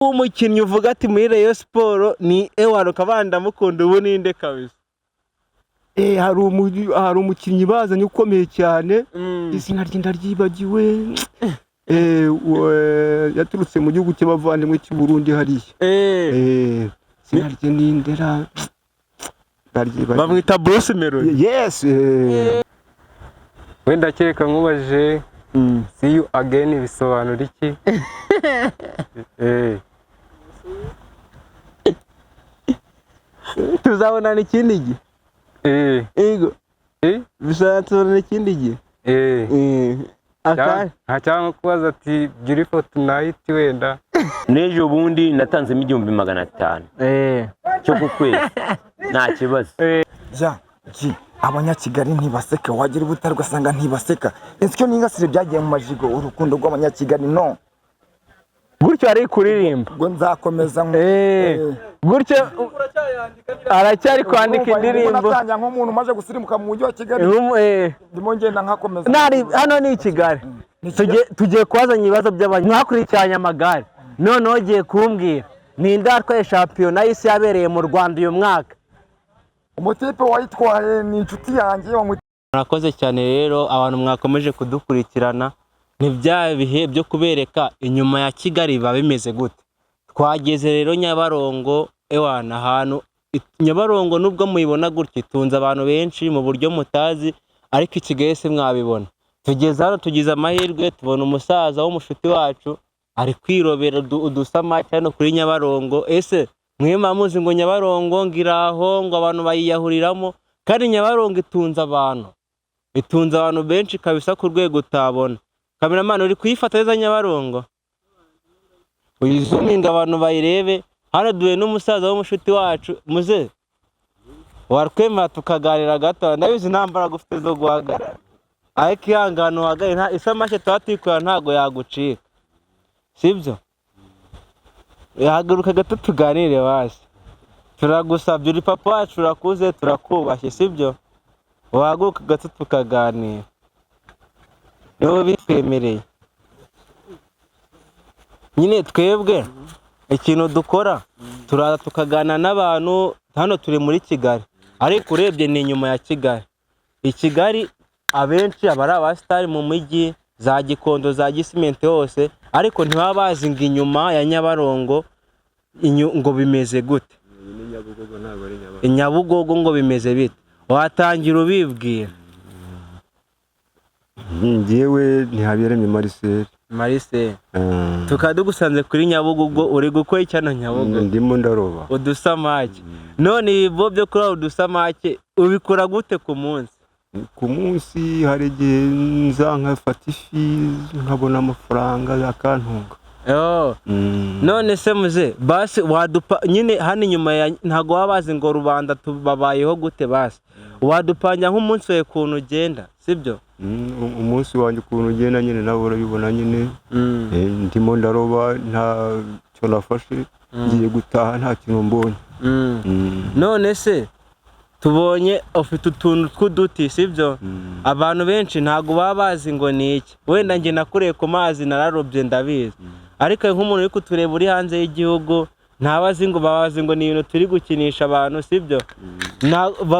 Umukinnyi uvuga ati muri Rayon Sport ni ewana, ukaba ndamukunda ubu, ninde kabisa? Hari umukinnyi bazanye ukomeye cyane, izina rye ndaryibagiwe. Yaturutse mu gihugu cy'abavandimwe cy'u Burundi hariya. Izina rye ni ndera, ndaryibagiwe. Bamwita Bruce Melody. Yes. Wenda kereka nkubajije, "See you again" bisobanura iki? Tuzabonana ikindi gihe. Yego. Bisobanura tuzabonana ikindi gihe. Aka Nta cyangwa kubaza ati "Beautiful tonight" wenda. N'ejo bundi natanzemo 1500 cyo ku kwezi, nta kibazo. Ya ji, Abanyakigali ntibaseka, wagera i Butare ugasanga ntibaseka, insyo n'ingasire byagiye mu majigo, urukundo rw'Abanyakigali no Gutyo ari kuririmba. Ubwo nzakomeza Gutyo aracyari kwandika Urumva, indirimbo. Natangira nk'umuntu umaze gusirimuka mu mujyi wa Kigali, ndimo ngenda nkakomeza. Hano ni i Kigali. Ni Kigali. Tugiye kubazanya ibibazo by'abantu mwakurikiranye amagare. Noneho ugiye kumbwira ninde watwaye shampiyona y'isi yabereye mu Rwanda uyu mwaka? Umutipe wayitwaye ni inshuti yanjye, bamwita Murakoze cyane rero abantu mwakomeje kudukurikirana. Ni bya bihe byo kubereka inyuma ya Kigali biba bimeze gute. Twageze rero Nyabarongo, ewana ahantu Nyabarongo nubwo muyibona gutya itunze abantu benshi mu buryo mutazi, ariko i Kigali se mwabibona. Tugeze hano, tugize amahirwe tubona umusaza w'umushuti wacu ari kwirobera udusamaki hano kuri Nyabarongo. Ese mwe muba muzi ngo Nyabarongo ngo iraho, ngo abantu bayiyahuriramo? Kandi Nyabarongo itunze abantu, itunze abantu benshi kabisa ku rwego utabona. Kameramani, uri kuyifata neza Nyabarongo, uyizuminga abantu bayirebe. Hano duhuye n'umusaza w'umushuti wacu. Muze wakwemera tukaganira gato? Ndabizi nta mbaraga ufite zo guhagarara, ariko ihangane uhagarare. Nta isamake tuba tuyikorera, ntabwo yagucika, sibyo? Haguruka gato tuganire basi, turagusabye. Uri papa wacu, urakuze, turakubashye, sibyo? Wahaguruka gato tukaganira niba bitwemereye. Nyine twebwe ikintu dukora, turaza tukaganira n'abantu. Hano turi muri Kigali, ariko urebye ni inyuma ya Kigali. I Kigali abenshi aba ari abasitari mu mijyi za Gikondo, za Gisimenti hose, ariko ntibaba bazi ngo inyuma ya Nyabarongo ngo bimeze gute, i Nyabugogo ngo bimeze bite. Watangira ubibwira. Njyewe ntihabiyaremye Marcel. Marcel, tukaba tugusanze kuri Nyabugogo. Uri gukora iki hano Nyabugogo? Ndimo ndaroba. Udusamake. None ibi byo kuroba udusamake ubikora gute ku munsi? Ku munsi hari igihe nza nkafata ifi, nkabona amafaranga akantunga. Oh. None se muze, basi wadupa nyine hano inyuma ya, ntabwo baba bazi ngo rubanda babayeho gute. Basi wadupangira nk'umunsi wawe ukuntu ugenda, sibyo? Umunsi wanjye ukuntu ugenda nyine nawe urabibona nyine. Ndimo ndaroba, nta cyo nafashe, ngiye gutaha nta kintu mbonye. None se tubonye ufite utuntu tw'uduti, sibyo? Abantu benshi ntabwo baba bazi ngo ni iki. Wenda njye nakuriye ku mazi, nararobye, ndabizi, ariko nk'umuntu uri kutureba uri hanze y'igihugu ntaba azi ngo, babazi ngo ni ibintu turi gukinisha abantu, sibyo?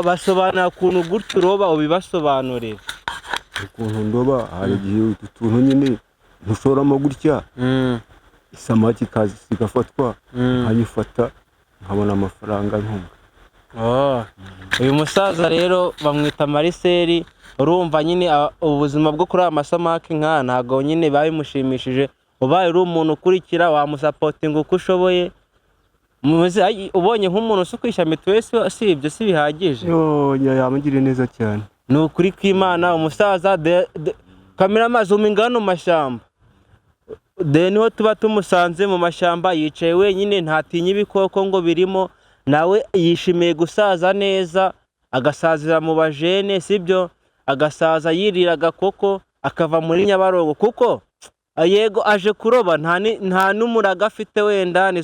Basobanura ukuntu gutyo uroba, ubibasobanurira. Ukuntu ndoba, hari igihe utu tuntu nyine ntushoramo gutya, isamaki ikaza igafatwa, nkayifata nkabona amafaranga ntunga. Oh. Uyu musaza rero bamwita Marcel. Urumva nyine ubuzima bwo kuri aya masamaki nka ntabwo nyine biba bimushimishije. Ubaye uri umuntu ukurikira, wamusapotinga uko ushoboye. Ubonye nk'umuntu uzi kwishyura mituweli, si ibyo si bihagije? Yo, yamugiriye neza cyane. Ni ukuri kw'Imana. Umusaza kamera zuminga hano mu mashyamba de, niho tuba tumusanze mu mashyamba, yicaye wenyine, ntatinya ibikoko ngo birimo. Nawe yishimiye gusaza neza, agasazira mu bajene, sibyo? Agasaza yirira agakoko, akava muri Nyabarongo kuko yego aje kuroba, nta n'umuraga afite wenda ni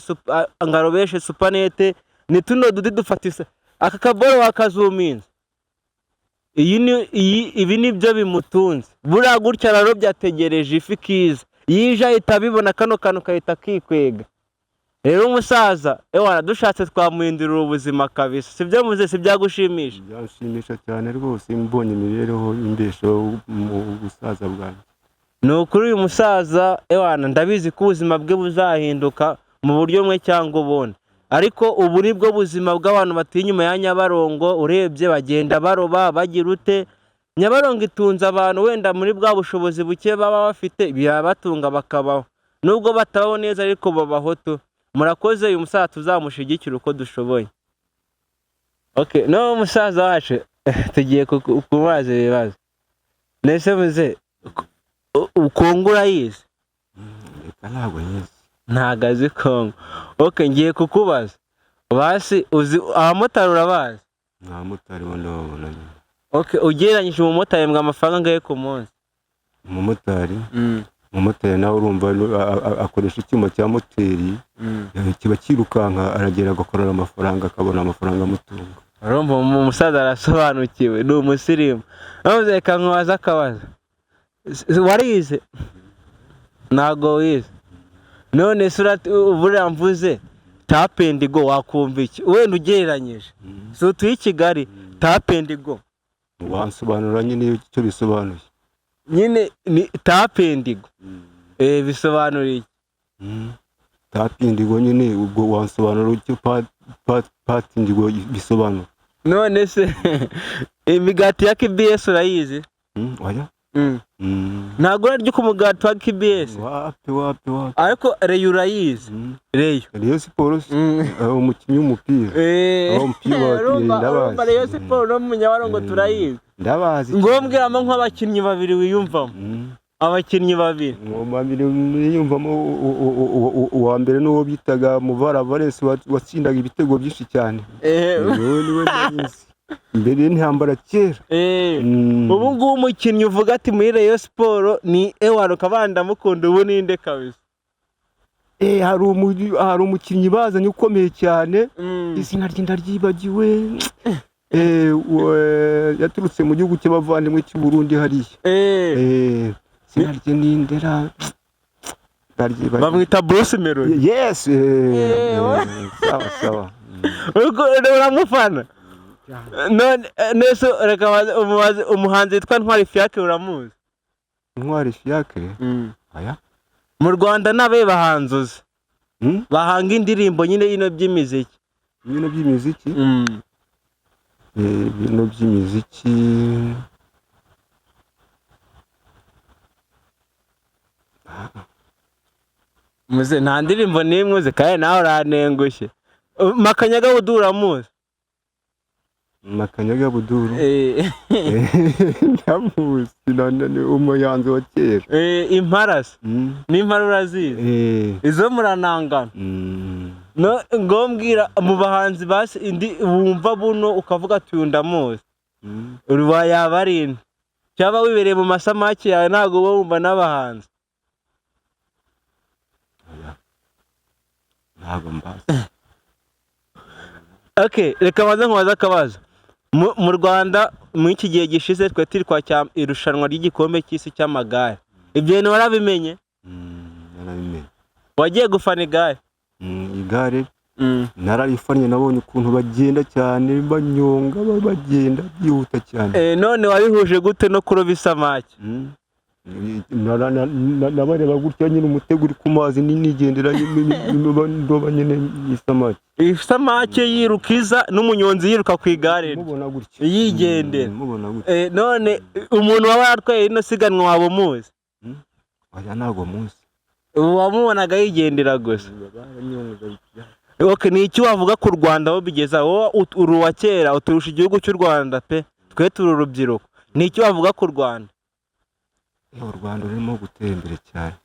ngo arobeshe supanete, ni tuno duti dufatisa aka kaboro wakazuminza. Iyi ni iyi, ibi ni byo bimutunze. Buriya gutya ararobye, ategereje ifi kiza yije, ahita abibona kano kantu kahita kikwega. Rero umusaza ewana dushatse twamuhindurira ubuzima kabisa, sibyo muze? Si byagushimisha? Byanshimisha cyane rwose mbonye imibereho imbeshaho mu busaza bwanjye. Ni ukuri uyu musaza ewana ndabizi ko ubuzima bwe buzahinduka mu buryo bumwe cyangwa ubundi, ariko ubu ni bwo buzima bw'abantu batuye inyuma ya Nyabarongo. Urebye bagenda baroba bagira ute, Nyabarongo itunze abantu wenda muri bwa bushobozi buke baba bafite, birabatunga bakabaho, nubwo batabaho neza ariko babaho tu. Murakoze, uyu musaza tuzamushyigikira uko dushoboye. Okay, no musaza wacu tugiye kubaza ibibazo. Nese muze, Kongo urayizi? Reka, ntabwo nyizi. Ntago azi Kongo. Okay, ngiye kukubaza basi, uzi abamotari? Urabazi? Nta motari bo ndababona nyine. Okay, ugereranyije umumotari ahembwa amafaranga angahe ku munsi? Umumotari nawe urumva akoresha icyuma cya moteri, kiba cyirukanka, aragera agakorera amafaranga, akabona amafaranga amutunga. Urumva umusaza arasobanukiwe, ni umusirimu. None reka nkubaze akabazo. Warize? Ntago wize? None se buriya mvuze tap and go wakumva iki, wenda ugereranyije? Si utuye i Kigali, tap and go. Wansobanura nyine icyo bisobanuye. Nyine ni tap and go, bisobanura iki? Tap and go nyine, ubwo wansobanura icyo tap and go bisobanura. None se imigati ya KBS urayizi? Oya. Ntabwo urarya ku mugati wa KBS? Wapi, wapi, wapi. Ariko Rayon urayizi? Rayon. Rayon Sports, umukinnyi w'umupira. Aho umupira ndabazi. Urumva Rayon Sports no mu Nyabarongo turayizi. Ndabazi. Ngo mbwiramo nk'abakinnyi babiri wiyumvamo, abakinnyi babiri. Babiri niyumvamo, uwa mbere n'uwo bitaga Muvara Valens watsindaga ibitego byinshi cyane. Niwe, niwe ndabizi mbere y'intambara kera. Ubu ngubu umukinnyi uvuga ati muri Rayon Sports ni ewana ukaba ndamukunda ubu ninde kabisa? Hari umukinnyi bazanye ukomeye cyane, izina rye ndaryibagiwe. Yaturutse mu gihugu cy'abavandimwe cy'u Burundi hariya. Izina rye ni ndera, ndaryibagiwe. Bamwita Bruce Melody. Yes, sawa sawa. Uriko uramufana none nese reka umubaze, umuhanzi witwa Ntwari Fiacre uramuzi? Ntwari Fiacre? Aya. Mu Rwanda n'abe bahanzi uzi bahanga indirimbo nyine ino by'imiziki? Ibintu by'imiziki? Ibintu by'imiziki. Muze, nta ndirimbo n'imwe uzi kandi nawe uranengushye. Makanyaga Budu uramuzi? Makanyaga Buduru? Ndamuzi, ni umuhanzi wa kera. Imparasi n'impara urazizi? Izo muranangana? No ngo mbwira mu bahanzi basi indi wumva buno ukavuga ati uyu ndamuzi. Uri yaba ari inde, cyangwa wibereye mu masamaki yawe ntabwo uba wumva n'abahanzi? Ntabwo mbazi. Okay, reka banze nkubaze akabazo. Mu Rwanda muri iki gihe gishize twe turi kwakira irushanwa ry'igikombe cy'isi cy'amagare, ibyo bintu warabimenye? Narabimenye. Wagiye gufana igare? Igare nararifannye, nabonye ukuntu bagenda cyane, banyonga, bagenda byihuta cyane. None wabihuje gute no kuroba isamaki? Nabareba gutya nyine, umutego uri ku mazi, nigendera ndoba nyine isamaki. Isamake yiruka iza n'umunyonzi yiruka ku igare rye. Mubona gutya. Yigendera. Mubona gutya. None umuntu waba yatwaye rino siganwa waba umuzi? Oya, ntabwo muzi. Wamubonaga yigendera gusa. Okay, ni iki wavuga ku Rwanda aho bigeza? Wowe uri uwa kera, uturusha igihugu cy'u Rwanda pe, twe turi urubyiruko. Ni iki wavuga ku Rwanda? U Rwanda rurimo gutera imbere cyane.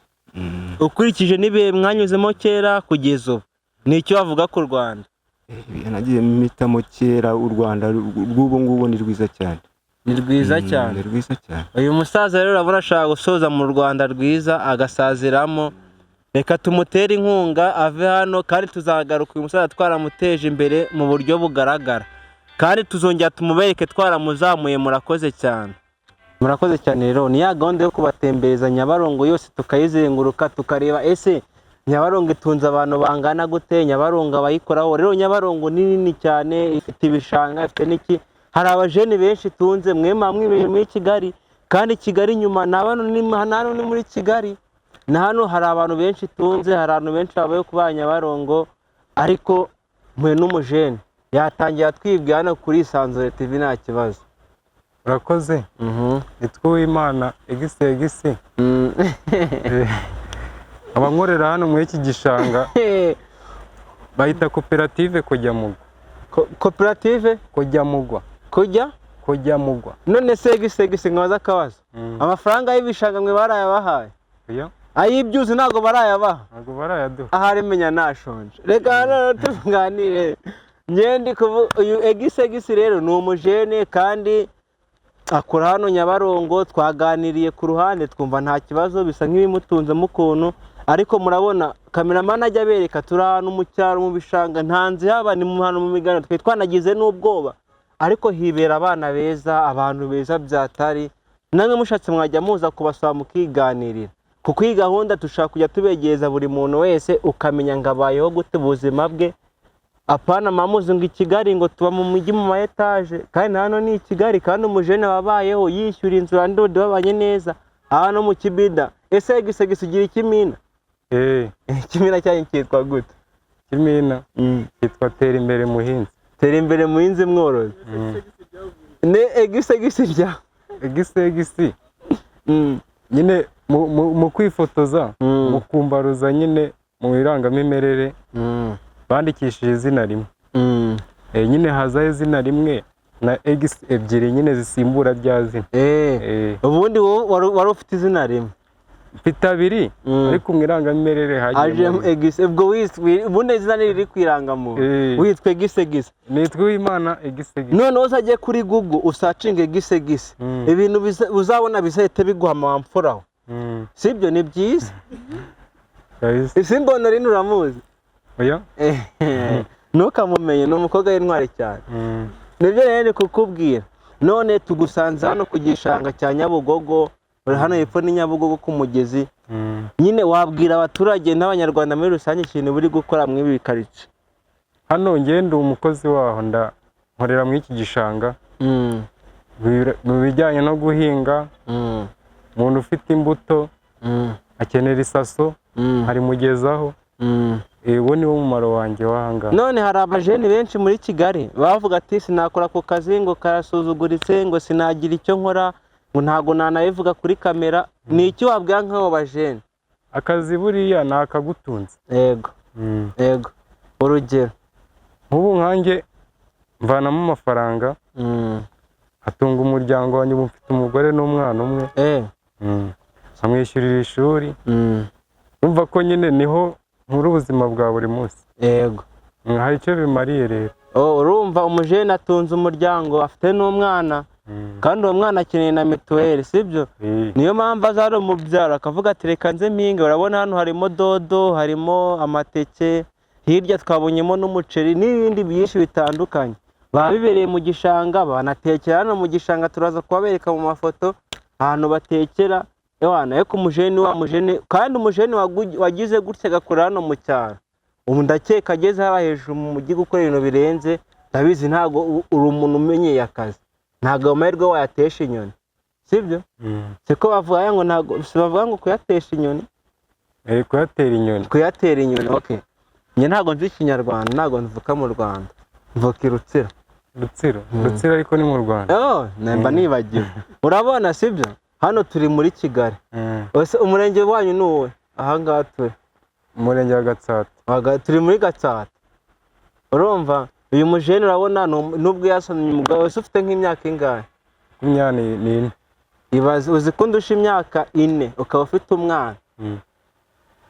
Ukurikije n'ibihe mwanyuzemo kera kugeza ubu, ni iki wavuga ku Rwanda? Ibihe nagiye mpitamo kera, u Rwanda rw'ubu ngubu ni rwiza cyane. Ni rwiza cyane. Ni rwiza cyane. Uyu musaza rero urabona ashaka gusoza mu Rwanda rwiza agasaziramo. Reka tumutere inkunga ave hano, kandi tuzagaruka uyu musaza twaramuteje imbere mu buryo bugaragara, kandi tuzongera tumubereke twaramuzamuye. Murakoze cyane, murakoze cyane. Rero ni ya gahunda yo kubatembereza Nyabarongo yose, tukayizenguruka, tukareba ese Nyabarongo itunze abantu bangana gute? Nyabarongo abayikoraho rero, Nyabarongo ni nini cyane, ifite ibishanga, ifite n'iki. Hari abajene benshi itunze. Mwe mwamwe muri Kigali, kandi Kigali inyuma na hano ni hano, ni muri Kigali, na hano hari abantu benshi itunze, hari abantu benshi babaye kuba Nyabarongo. Ariko mwe n'umujene yatangiye atwibwira hano kuri Isanzure TV, nta kibazo. Urakoze. Nitwa Uwimana Egisi Egisi. Abankorera hano muri iki gishanga bahita koperative Kujya Mugwa. Koperative Kujya Mugwa. Kujya Kujya Mugwa. None se Egisi Egisi, nkabaza akabazo, amafaranga y'ibishanga mwe barayabahaye? Oya. Ay'ibyuzi ntabwo barayabaha? Ntabwo barayaduha. Ahari menya nashonje. Reka hano tuganire. Ngende kuvu uyu Egisi Egisi rero ni umujene kandi akora hano Nyabarongo. Twaganiriye ku ruhande, twumva nta kibazo, bisa nk'ibimutunzemo ukuntu. Ariko murabona cameraman ajya abereka, turi ahantu mu cyaro, mu bishanga, nta nzu ihaba, ni mu hantu mu migano. Twe twanagize n'ubwoba, ariko hibera abana beza, abantu beza byatari. Namwe mushatse mwajya muza kubasaba mukiganirira, kuko iyi gahunda dushaka kujya tubegereza buri muntu wese, ukamenya ngo abayeho gute ubuzima bwe. Apana mamuzi ngo i Kigali ngo tuba mu mujyi mu ma etaje, kandi hano ni i Kigali, kandi umujene wabayeho yishyura inzu, landlord babanye neza hano mu kibida. Ese Egisegisi, ugira ikimina? Eh. Ikimina cyanyu cyitwa gute? Kimina cyitwa Tera Imbere Muhinzi. Tera Imbere Muhinzi Mworozi. Ne Egisegisi bya Egisi Egisi nyine mu kwifotoza, mu kumbaruza nyine mu irangamimerere bandikishije izina rimwe. Nyine hazaho izina rimwe na egisi ebyiri nyine zisimbura rya zina. Ubundi wowe wari ufite izina rimwe? Mfite abiri, ariko mu irangamimerere hajemo hagiyemo Egisi. Ubwo wiswe, ubundi izina riri ku irangamuntu, witwa Egisegisi? Nitwa Uwimana Egisegisi. Noneho uzajye kuri Google usearchinge Egisegisi, ibintu uzabona bizahita biguha amamfuraho. Sibyo? Ni byiza. Kabisa. Isimbono rino uramuzi? Oya. Ntukamumenye, ni umukobwa w'intwari cyane. Nibyo rero ni kukubwira. None tugusanze hano ku gishanga cya Nyabugogo, uri hano hepfo ni Nyabugogo ku mugezi. Nyine wabwira abaturage n'Abanyarwanda muri rusange ikintu buri gukora muri ibi karitsiye? Hano njye ndi umukozi waho, nkorera muri iki gishanga mu bijyanye no guhinga. Umuntu ufite imbuto akenera isaso, harimugezaho. Uwo ni wo mumaro wanjye w'ahangaha. None hari abajeni benshi muri Kigali bavuga ati sinakora ako kazi, ngo karasuzuguritse, ngo sinagira icyo nkora, ngo ntabwo nanabivuga kuri kamera. Ni iki wabwira nk'abo bajeni? Akazi buriya ni akagutunze. Yego. Yego, urugero? Nk'ubu nkanjye mvanamo amafaranga atunga umuryango wanjye. Ubu mfite umugore n'umwana umwe, nkamwishyurira ishuri. Urumva ko nyine niho nkura ubuzima bwa buri munsi. Hari icyo bimariye rero. Oh, urumva umujene atunze umuryango, afite n'umwana, kandi uwo mwana akeneye na mituweli, sibyo? Eh. Niyo mpamvu aza ari umubyaro akavuga ati reka nze mpinge. Urabona hano harimo dodo, harimo amateke, hirya twabonyemo n'umuceri n'ibindi byinshi bitandukanye. Baba bibereye mu gishanga, banatekera hano mu gishanga. Turaza kubabereka mu mafoto ahantu batekera. Ewana, ariko umujene wa mujene, kandi umujene wagize gutya agakora hano mu cyaro, ubu ndakeka ageze hariya hejuru mu mujyi gukora ibintu birenze. Ndabizi ntabwo uri umuntu umenyeye akazi, ntabwo ayo mahirwe wayatesha inyoni, sibyo? Siko bavuga ngo ntabwo, si bavuga ngo kuyatesha inyoni? Eh, kuyatera inyoni. Kuyatera inyoni, okay. Njye ntabwo nzi Ikinyarwanda, ntabwo mvuka mu Rwanda, mvuka i Rutsiro. Rutsiro, Rutsiro ariko ni mu Rwanda. Oh, nemba nibagiwe. Urabona, sibyo? Hano turi muri Kigali. Ese umurenge wanyu ni uwe ahangaha turi? Umurenge wa Gatsata. Turi muri Gatsata. Urumva uyu mujene, urabona nubwo yasomye umugabo. Ese ufite nk'imyaka ingahe? 24. Ibaze, uzi ko undusha imyaka 4 ukaba ufite umwana?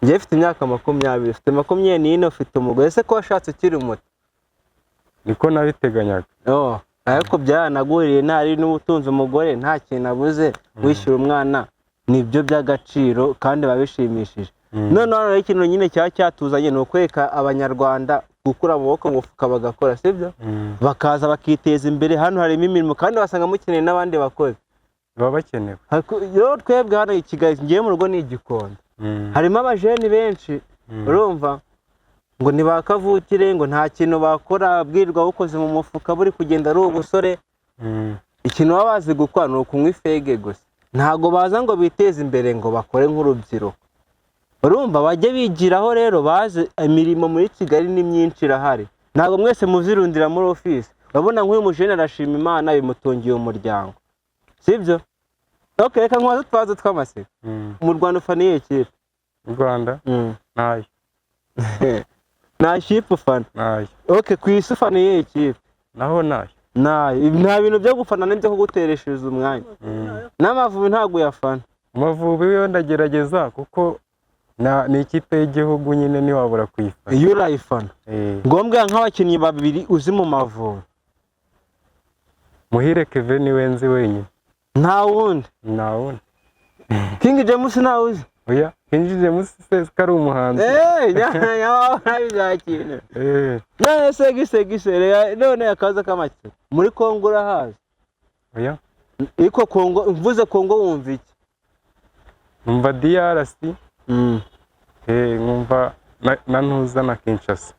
Njyewe mfite imyaka 20, ufite 24, ufite umugore. Ese ko washatse ukiri muto? Niko nabiteganyaga. Oh, ariko byaranaguriye, ntari n'ubutunzi, umugore nta kintu abuze, wishyura umwana, nibyo by'agaciro kandi biba bishimishije. Noneho rero ikintu nyine cyaba cyatuzanye ni ukwereka Abanyarwanda gukura amaboko mu mufuka bagakora, sibyo? Bakaza bakiteza imbere. Hano harimo imirimo kandi wasanga mukeneye n'abandi bakozi. Baba bakenewe. Rero twebwe hano i Kigali, ngiye mu rugo ni i Gikondo, harimo abajeni benshi. Urumva ngo ntibakavukire, ngo nta kintu bakora, bwirirwa bukoze mu mufuka, buri kugenda ari ubusore. Ikintu baba bazi gukora ni ukunywa ifege gusa, ntabwo baza ngo biteze imbere ngo bakore nk'urubyiruko. Urumva bajye bigiraho rero, baze imirimo muri Kigali ni myinshi irahari, ntabwo mwese muzirundira muri ofisi. Urabona nk'uyu mujene arashima Imana bimutungiye umuryango, sibyo? Okay, reka nkubaze utwazo tw'amaseko. Mu Rwanda ufana iyihe kipe? Mu Rwanda ntayo. Nta kipe ufana? Ntayo. Okay, ku isi ufana iyihe kipe? Naho ntayo. Nayo nta bintu byo gufana n'ibyo kugutereshereza umwanya. N'Amavubi ntabwo uyafana? Amavubi yo ndagerageza, kuko ni ikipe y'igihugu nyine, ntiwabura kuyifana. Iyo urayifana. Ngombwa nk'abakinnyi babiri uzi mu Mavubi. Muhire Kevin niwe nzi wenyine. Nta wundi? Nta wundi. King James ntawe uzi? Oya, King James se ko ari umuhanzi? Eh, nyabaho Eh. None se gise reka none akaza k'amakino muri Kongo urahazi? Oya. Ariko Kongo, mvuze Kongo wumva iki? Numva DRC. Nkumva na Ntuza na Kinshasa.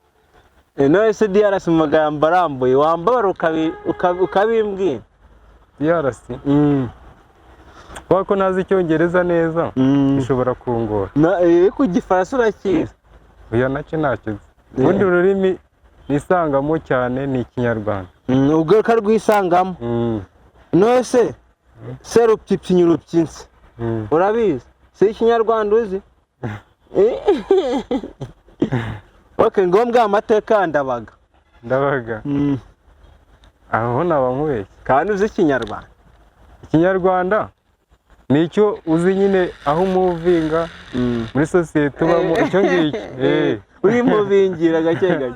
None se DRC mu magambo arambuye wambara ukabimbwira? DRC, kubera ko ntazi icyongereza neza, bishobora kungora. Ariko igifaransa urakizi? Oya, nacyo ntacyo nzi. Ubundi ururimi nisangamo cyane ni ikinyarwanda. Ubwo ukarwisangamo. None se serupyipyinya urupyinsi urabizi? Si ikinyarwanda uzi? Okay, ngombwa amateka ya Ndabaga. Ndabaga, aho naba nkubeshye. Kandi uzi ikinyarwanda. Ikinyarwanda ni icyo uzi nyine aho umuvinga muri sosiyete ubamo, icyo ngicyo. Wimuvingira gake gake.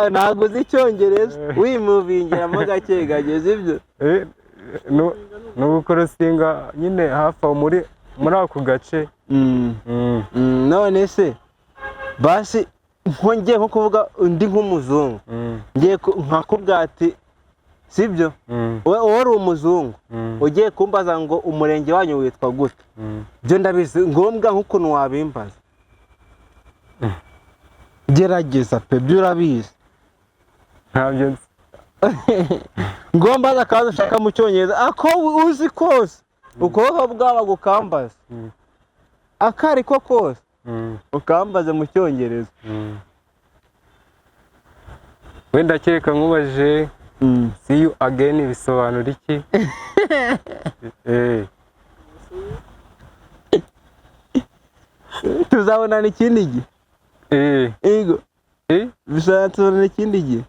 Ntabwo uzi icyongereza, wimuvingiramo gake gake, sibyo? Ni ugukorosinga nyine hafi aho muri ako gace. None se basi ngiye nko kuvuga undi nk'umuzungu, ngiye nkakubwira ati sibyo, wowe uri umuzungu, ugiye kumbaza ngo umurenge wanyu witwa gute? Byo ndabizi, ngombwa nk'ukuntu wabimbaza. Gerageza pe, byo urabizi. Ntabyo nzi. Ngombaza akabazo ushaka mu cyongereza ako uzi kose, ukuboko bwaba gukambaza ako ari ko kose, ukambaze mu cyongereza. Wenda kereka nkubajije "See you again" bisobanura iki? Tuzabonana ikindi gihe. Ego. Bisobanura tuzabonana ikindi gihe.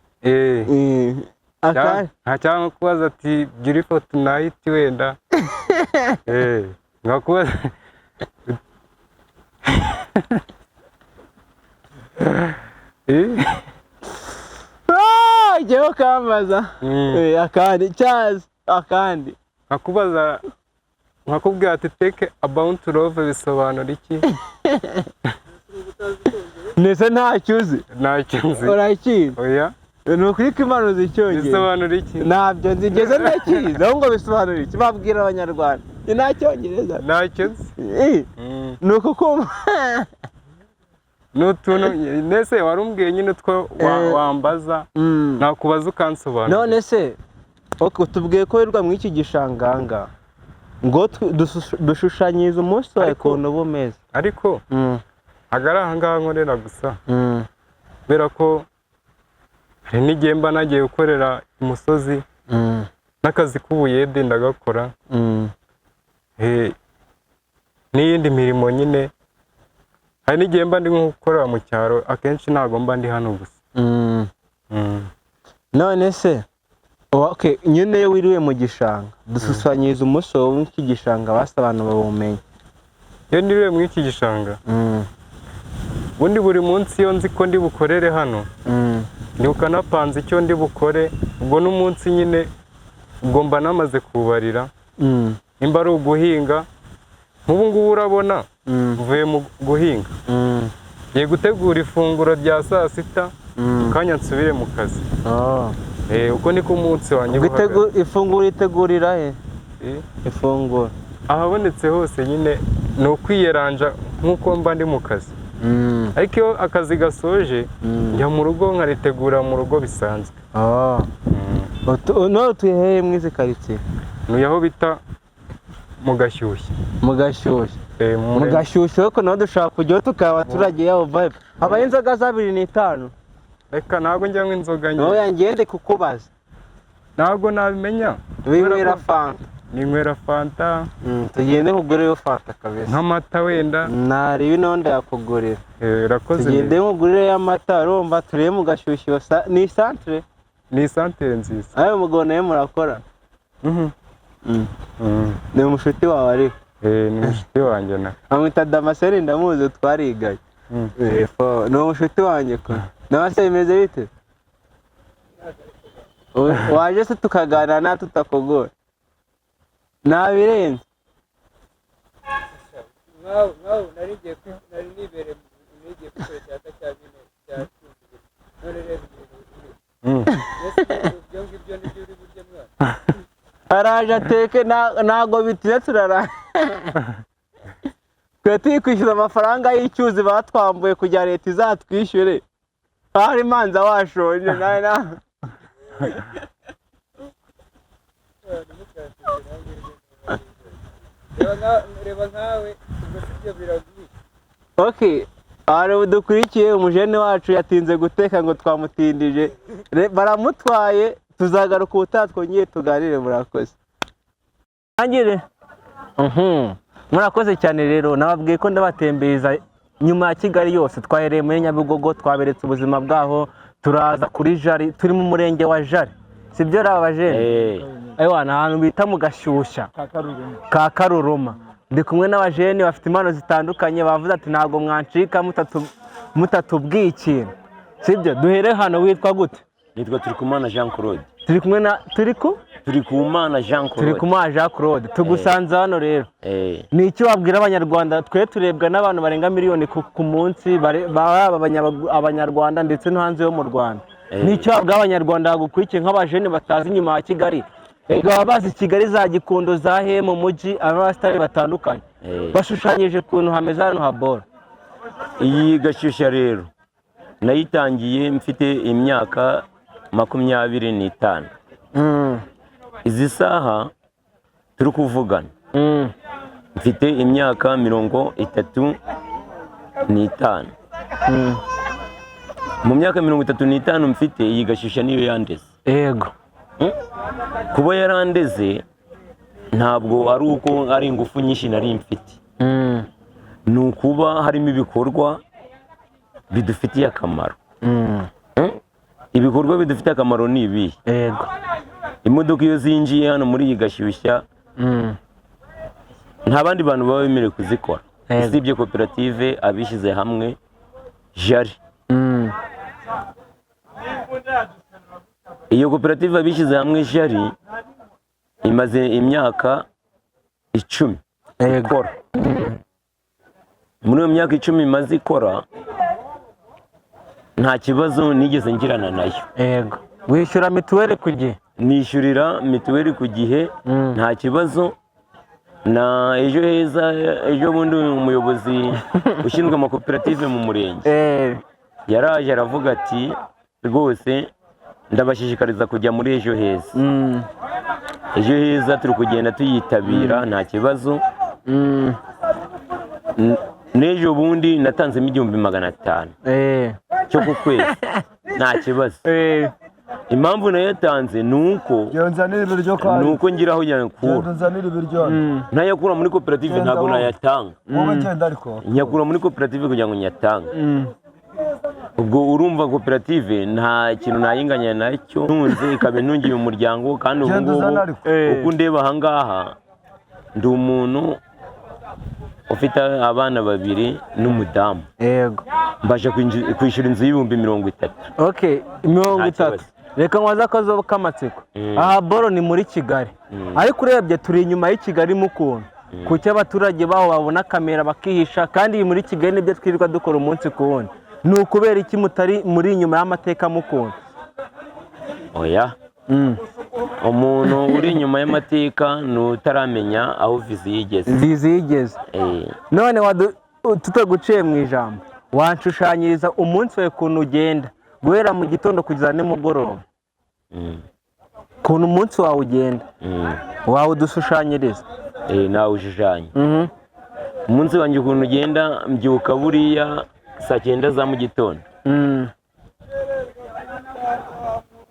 Akandi. Nta, cyangwa kubaza ati "Beautiful tonight" wenda. Nkakubaza. Ah, jyewe ukambaza. Akandi cyazi akandi. Nkakubaza, nkakubwira ati "Take about love" bisobanura iki? Ndetse ntacyo uzi? Ntacyo nzi. Urakizi? Oya. Ni ukuri ko Imana uzi icyongereza? Bisobanura iki? Ntabyo nzi, ngeze ndakizi ahubwo. Bisobanura iki? Babwira abanyarwanda. Ni nta cyongereza. Ntacyo nzi. Ni uko kumva. Ni utuntu mbese wari umbwiye nyine utwo wambaza, nakubaza ukansobanurira. None se okay, tubwiye ko wirirwa muri iki gishanganga, ngo dushushanyirize umunsi wawe ukuntu uba umeze. Ariko ntabwo ari aha ngaha nkorera gusa, kubera ko hari n'igihe mba nagiye gukorera imusozi, n'akazi k'ubuyede ndagakora, n'iyindi mirimo nyine. Hari n'igihe mba ndi nko gukorera mu cyaro, akenshi ntabwo mba ndi hano gusa. None se okay, nyine iyo wiriwe mu gishanga, dushushanyirize umunsi wawe muri iki gishanga, basi abantu bawumenye. Iyo niriwe muri iki gishanga, ubundi buri munsi iyo nzi ko ndi bukorere hano, ndibuka napanze icyo ndi bukore, ubwo n'umunsi nyine ubwo mba namaze kuwubarira. Nimba ari uguhinga, nk'ubu ngubu urabona mvuye mu guhinga, ngiye gutegura ifunguro rya saa sita, mu kanya nsubire mu kazi. Uko niko umunsi wanjye Ubwo uba uhagaze. Ifunguro itegurira he? Ifunguro. Ahabonetse hose nyine, ni ukwiyeranja nk'uko mba ndi mu kazi. Ariko iyo akazi gasoje njya mu rugo nkaritegura mu rugo bisanzwe. None utuye hehe muri izi karitsiye? Ntuye aho bita mu Gashyushya. Mu Gashyushya. Mu Gashyushya ariko naho dushobora kujyaho tukaba abaturage yabo vibe. Habaho inzoga za 2.5. Reka ntabwo njya nywa inzoga nyine. Oya ngende kukubaza. Ntabwo nabimenya. Winywera fanta. Ninywera fanta. Tugende nkugurireyo fanta kabisa. Nk'amata wenda. Nareba ino ndayakugurira. Urakoze. Tugende nkugurireyo amata, urumva turebe mu Gashyushya ni isantere? Ni isantere nziza. Ayo mugabo nawe murakora? Ni umushuti wawe ariko? Ni umushuti wanjye na. Amwita Damascene ndamuzi twariganye. Ni umushuti wanjye ko. Damascene bimeze bite? Waje se tukaganira nta tutakugora? Nabirenze. Nkaho nari nibereye nigiye gukora icyaka cya bine cya cumi none reba ibintu biri. Ibyo ngibyo nibyo uri burye mwana. Araje ateke ntago bitinze turara. Twe turi kwishyura amafaranga y'icyuzi batwambuye kugira leta izatwishyure. Hari manza washonje nawe na. Reba nkawe ubwo sibyo biraguye. Okay, hari dukurikiye umujene wacu yatinze guteka ngo twamutindije. Baramutwaye tuzagaruka ubutaha twongeye tuganire. Murakoze. Angire. Murakoze cyane rero nababwiye ko ndabatembereza nyuma ya Kigali yose. Twahereye muri Nyabugogo twaberetse ubuzima bwaho, turaza kuri Jari, turi mu murenge wa Jari. Sibyo rabajene? Ewa ni ahantu bita mu Gashyushya ka Karuruma. Ndi kumwe n'abajene bafite impano zitandukanye, bavuze ati ntabwo mwancika mutatubwiye ikintu. Sibyo? Duhere hano. Witwa gute? Nitwa Turikumana Jean Claude. Turi kumwe na Turikumana Jean Claude. Turikumana Jean Claude. Tugusanze hano rero. Ni icyo wabwira abanyarwanda? Twe turebwa n'abantu barenga miliyoni ku munsi, baba abanyarwanda ndetse no hanze yo mu Rwanda. Ni icyo wabwira abanyarwanda bagukurikiye nk'abajene batazi inyuma ya Kigali? Baba bazi Kigali za Gikondo, za he mu mujyi, abasitari batandukanye bashushanyije ukuntu hameze hano habora. Iyi Gashyushya rero nayitangiye mfite imyaka 25. Izi saha turi kuvugana mfite imyaka 35. Mu myaka 35 mfite, iyi Gashyushya niyo yandeze. Yego. Kuba yarandeze ntabwo ari uko ari ingufu nyinshi nari mfite, ni ukuba harimo ibikorwa bidufitiye akamaro. Ibikorwa bidufitiye akamaro ni ibihe? Yego. Imodoka iyo zinjiye hano muri iyi Gashyushya nta bandi bantu baba bemerewe kuzikora usibye koperative abishyize hamwe Jari. Iyo koperative abishyize hamwe Jari imaze imyaka 10 ikora. Muri iyo myaka 10 imaze ikora nta kibazo nigeze ngirana nayo. Yego. Wishyura mituweli ku gihe? Nishyurira mituweli ku gihe nta kibazo. Na ejo heza, ejo bundi umuyobozi ushinzwe amakoperative mu murenge yaraje aravuga ati rwose ndabashishikariza kujya muri ejo heza. Ejo heza turi kugenda tuyitabira nta kibazo. N'ejo bundi natanzemo 1500 cyo ku kwezi nta kibazo. Impamvu nayatanze nuko nuko ngira aho nyakura. Ntayakura muri koperative ntabwo nayatanga. Nyakura muri koperative kugira ngo nyatange. Ubwo urumva koperative nta kintu nayinganya nacyo, ntunze ikaba intungiye umuryango. Kandi ubu ngubu uko ndeba aha ngaha ndi umuntu ufite abana 2 n'umudamu. Yego. Mbasha kwishyura inzu y'30,000. Okay, 30. Reka nwaza akazo k'amatsiko. Aha boro ni muri Kigali. Ariko urebye turi inyuma y'i Kigali mu kuntu. Kuki abaturage baho babona kamera bakihisha, kandi muri Kigali nibyo twirirwa dukora umunsi ku wundi? Ni ukubera iki mutari muri inyuma y'amateka mukuntu? Oya. Umuntu uri inyuma y'amateka ni utaramenya aho vizi yigeze. Vizi yigeze. None tutaguciye mu ijambo, Wanshushanyiriza umunsi wawe ukuntu ugenda guhera mu gitondo kugeza nimugoroba, ukuntu umunsi wawe ugenda, wawudushushanyiriza? Nawushushanya. Umunsi wanjye ukuntu ugenda, mbyuka buriya saa 9 za mu gitondo.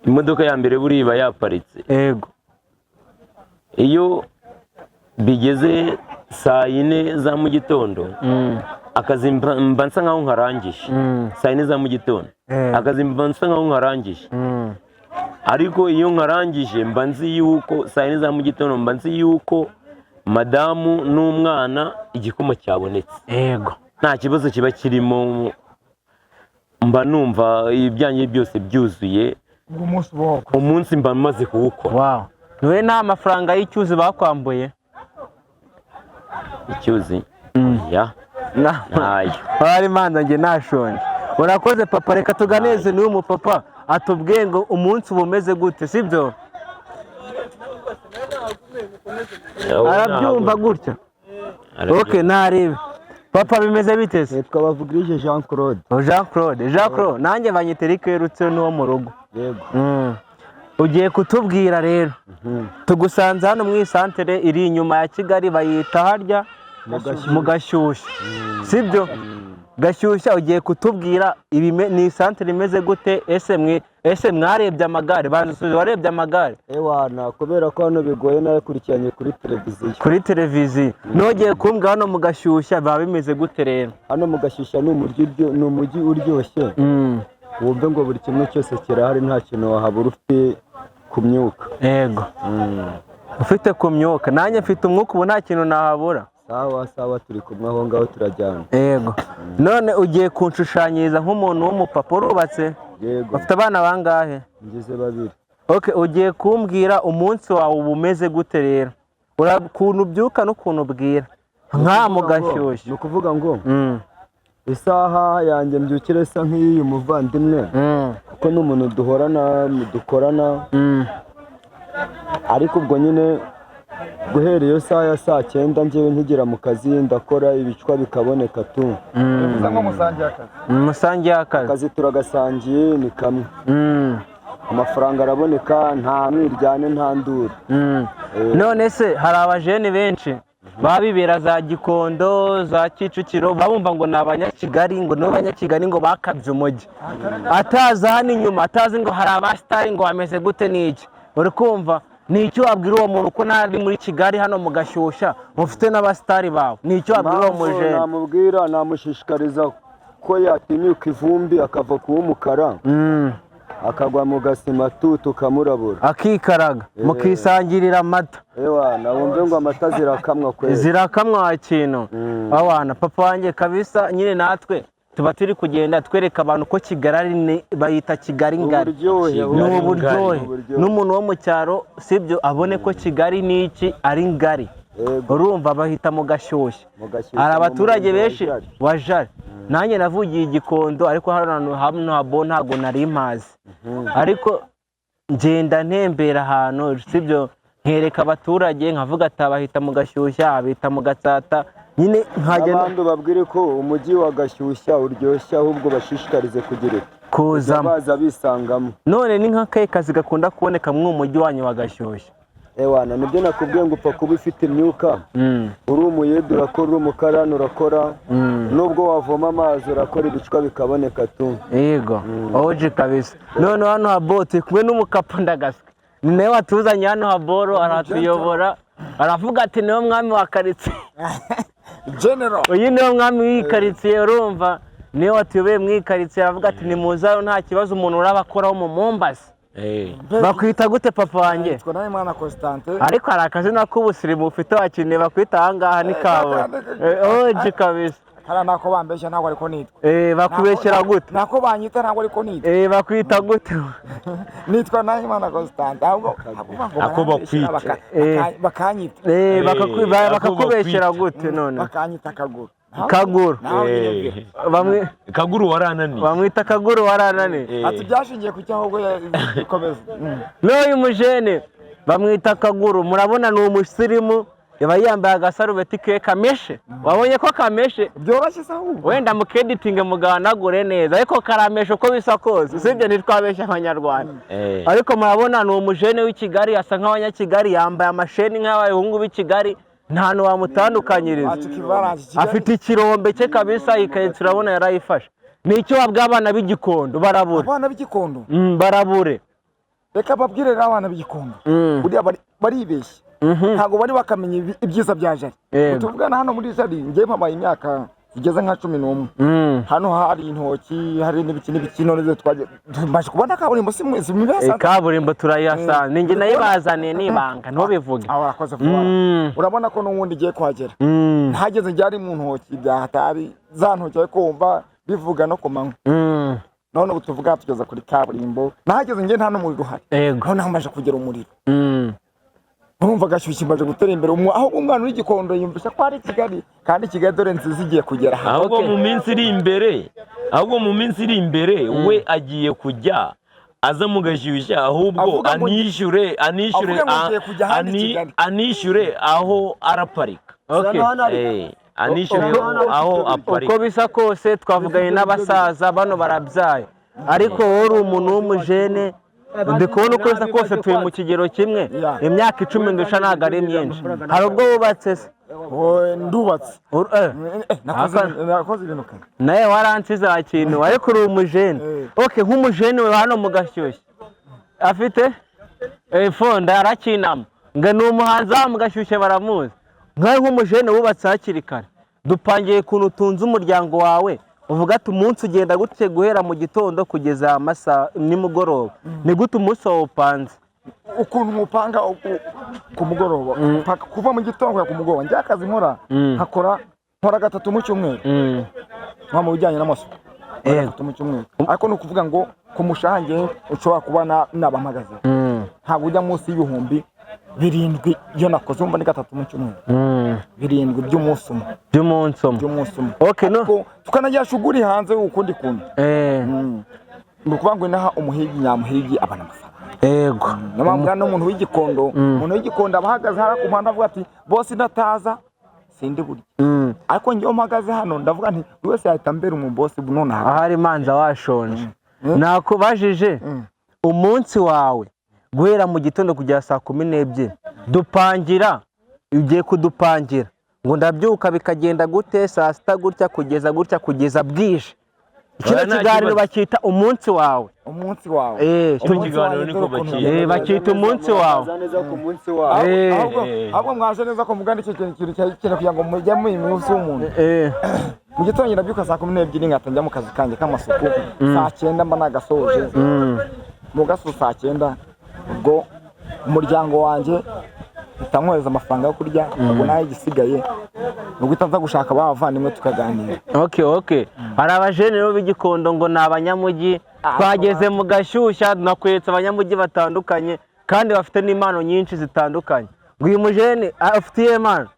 Imodoka ya mbere buriya iba yaparitse. Yego. Iyo bigeze saa 4 za mu gitondo, akazi mba nsa nkaho nkarangije. Saa 4 za mu gitondo, akazi mba nsa nkaho nkarangije. Ariko iyo nkarangije, mba nzi yuko saa 4 za mu gitondo, mba nzi yuko madamu n'umwana igikoma cyabonetse. Yego. Nta kibazo kiba kirimo, mba numva ibyanjye byose byuzuye. Umunsi mba maze kuwukora. Wow, niwe nta mafaranga y'icyuzi bakwambuye? Icyuzi? Ya, ntayo. Bari manza njye nashonje. Urakoze papa, reka tuganeze n'uyu mupapa atubwiye ngo umunsi uba umeze gute, sibyo? Arabyumva gutya. Okay, narebe papa, bimeze bite se? Nitwa Bavugirije Jean Claude. Jean Claude, Jean Claude, nanjye banyita Eric Werutse n'uwo mu rugo. Yego. Ugiye kutubwira rero, tugusanze hano mu isantere iri inyuma ya Kigali, bayita harya mu Gashyushya, sibyo? Gashyushya, ugiye kutubwira ni isantere imeze gute? Ese mwarebye amagare? Banzusubize, warebye amagare? Ewana, kubera ko hano bigoye nayakurikiranye kuri televiziyo. Kuri televiziyo. Nogeye kumbwa hano mu Gashyushya biba bimeze gute rero? Hano mu Gashyushya ni umujyi uryoshye. Wumve ngo buri kimwe cyose kirahari, nta kintu wahabura ufite ku myuka. Yego. Ufite ku myuka, nanjye mfite umwuka ubu nta kintu nahabura. Sawa sawa, turi kumwe aho ngaho turajyana. Yego. None ugiye kunshushanyiriza nk'umuntu w'umupapa urubatse? Yego. Ufite abana bangahe? Ngize 2. Okay, ugiye kumbwira umunsi wawe uba umeze gute rero? Ukuntu ubyuka n'ukuntu ubwira nka mu Gashyushya. Ni ukuvuga ngo isaha yanjye mbyukire isa nk'iyi muvandimwe, kuko ni umuntu duhorana dukorana. Ariko ubwo nyine guhera iyo saha ya saa 9 njyewe nkigera mu kazi ndakora ibicwa bikaboneka tu. Musangiye akazi. Akazi turagasangiye ni kamwe. Amafaranga araboneka, nta mwiryane nta nduru. None se hari abajene benshi babibera za Gikondo za Kicukiro babumva ngo ni abanyakigali, ngo ni abanyakigali ngo bakabye umujyi, atazi hano inyuma, atazi ngo hari abasitari ngo bameze gute n'iki. Uri kumva ni icyo wabwira uwo muntu ko ntari muri Kigali hano mu Gashyushya mufite n'abasitari bawe? Ni icyo wabwira uwo mujene? Namubwira, namushishikariza ko yatinyuka ivumbi akava ku w'umukara akagwa mu gasima tu tukamurabura, akikaraga mukisangirira amata. Ewa, nawumve ngo amata zirakamwa kwezi, zirakamwa kintu. Awana papa wanjye kabisa, nyine natwe tuba turi kugenda twereka abantu ko Kigali bayita Kigali ngari, ni uburyohe. N'umuntu wo mu cyaro sibyo abone ko Kigali n'iki ari ngari. Urumva bahita mu Gashyushya, hari abaturage benshi wa Jari. Nanjye navugiye Igikondo, ariko hano habo ntabwo nari mpazi, ariko ngenda ntembera ahantu sibyo, nkereka abaturage nkavuga ati abahita mu Gashyushya, abita mu Gatsata, nyine nkagenda abandi babwire ko umujyi wa Gashyushya uryoshya, ahubwo bashishikarize kugira kuzamo baza bisangamo. None ni nk'akahe kazi gakunda kuboneka mu mujyi wanyu wa Gashyushya? Ewana, nibyo nakubwiye ngo upfa kuba ufite imyuka, uri umuyede urakora, uri umukarani urakora, nubwo wavoma amazi urakora, ibicwa bikaboneka tu. Yego, oje kabisa. None hano habo turi kumwe n'umukapa ndagaswe, ni nawe watuzanye hano haboro, aratuyobora, aravuga ati niwe mwami wa karitsiye. General. Uyu niwe mwami w'iyi karitsiye, urumva niwe watuyobeye mu iyi karitsiye, aravuga ati nimuze nta kibazo umuntu urabakoraho mu Mombasa. Bakwita gute papa wanjye? Nitwa Nahimana Constantin. Ariko hari akazina k'ubusirimu ufite wakeneye bakwita aha ngaha ni kawe. Oje kabisa. Kara nako bambeshya ntabwo ariko nitwa. Bakubeshyera gute? Nako banyita ntabwo ariko nitwa. Bakwita gute? Nitwa Nahimana Constantin. Ahubwo ako bakwita bakanyita. Bakakubeshyera gute none? Bakanyita Kaguru. Kaguru. Bamwe Kaguru warananiye. Bamwita Kaguru warananiye. Ati byashingiye ku cyaho bikomeza. N'uyu mujene bamwita Kaguru, murabona ni umusirimu, Yaba yambaye agasarubeti ke kameshe. Wabonye ko kameshe? Byoroshye se ahubwo. Wenda mukeditinge mugahanagure neza, ariko karameshe uko bisa kose. Usibye ntitwabeshya Abanyarwanda. Ariko murabona ni umujene w'i Kigali, asa nk'abanyakigali, yambaye amasheni nk'abahungu b'i Kigali, nta hantu wamutandukanyiriza. Wacu kivarange Kigali. Afite ikirombe cye kabisa, ikaritsiye urabona yarayifashe. Ni icyo wabwiye abana b'Igikondo barabure. Abana b'Igikondo. Barabure. Reka babwire rero abana b'Igikondo. Buriya baribeshya. Ntabwo bari bakamenya ibyiza bya Jari. Tuvugana hano muri Jari, njye mpabaye imyaka igeze nka 11. Hano hari intoki, hari n'ibiki n'ibiki, none zo twaje tumaze kubona kaburimbo si mwese mubasa. Kaburimbo turayihasanga. Ninjye nayibazaniye nibanga, ntubivuge. Aho arakoze vuba. Urabona ko n'ubundi igiye kuhagera. Ntageze ryari mu ntoki bya hatari, za ntoki ariko wumva bivuga no ku manywa. None ubu tuvuga tugeze kuri kaburimbo. Nahageze njye nta n'umuriro uhari. None hamaze kugera umuriro. Urumva Gashyushye imaze gutera imbere, aho umwana uri Gikondo yumvisha ko ari Kigali, kandi Kigali dore nziza igiye kugera hano. Ahubwo mu minsi iri imbere, ahubwo mu minsi iri imbere we agiye kujya aza mu Gashyushya, ahubwo anishyure, anishyure, anishyure aho araparika. Anishyure aho aparika. Uko bisa kose twavuganye n'abasaza bano barabyaye, ariko wowe uri umuntu w'umujene. Ndi kubona uko bisa kose turi mu kigero kimwe, imyaka 10 ndusha ntabwo ari myinshi. Hari ubwo wubatse se? Ndubatse. Nakoze ibintu kare. Nawe waransize wa kintu, ariko uri umujene. Okay, nk'umujene we hano mu Gashyushya afite fonda arakinama, ngo ni umuhanzi wa mu Gashyushya baramuzi. Nkawe nk'umujene wubatse hakiri kare, dupangiye ukuntu utunze umuryango wawe. Uvuga ati umunsi ugenda gutse guhera mu gitondo kugeza amasaha nimugoroba. Ni gute umunsi wawe upanze? Ukuntu mupanga ku mugoroba, kuva mu gitondo ku mugoroba. Njye akazi nkora, nkakora nkora gatatu mu cyumweru. Nka mu bijyanye n'amasuku. Gatatu mu cyumweru. Ariko ni ukuvuga ngo ku mushahara njye ushobora kuba nabampagaze. Ntabwo ujya munsi y'ibihumbi 7 iyo nakoze, umva ni gatatu mu cyumweru. 7 by'umunsi umwe. By'umunsi umwe. By'umunsi umwe. Okay, no. Tukanagira shuguri hanze ukundi kuntu. Ni ukuvuga ngo inaha umuhigi nyamuhigi abana amafaranga. Yego. Namambwa n'umuntu w'Igikondo, umuntu w'Igikondo abahagaze hara ku mpande avuga ati bose ndataza sindi burya. Ariko njye mpagaze hano ndavuga nti buri wese yahita mbera umubosi none aha. Ahari manza washonje. Nakubajije umunsi wawe guhera mu gitondo kugera saa 12 dupangira, ugiye kudupangira ngo ndabyuka bikagenda gute saa 6 gutya kugeza gutya kugeza bwije. Kino kiganiro bakita umunsi wawe. Umunsi wawe. Ikiganiro niko bakita. Bakita umunsi wawe. Ahubwo mwaje neza ko muganda icyo kintu cyane kugira ngo mujye mu munsi w'umuntu. Mu gitondo ndabyuka saa 12 ngata njya mu kazi kanjye k'amasuku, saa 9 mba nagasoje. Mu gaso saa 9 ubwo umuryango wanjye utankohereza amafaranga yo kurya, ubwo nayo igisigaye nubwo itaza gushaka abavandimwe tukaganira. Okay. Hari abajene rero b'Igikondo ngo ni abanyamujyi, twageze mu Gashyushya nakweretse abanyamujyi batandukanye kandi bafite n'impano nyinshi zitandukanye. Ngo uyu mujene afite impano,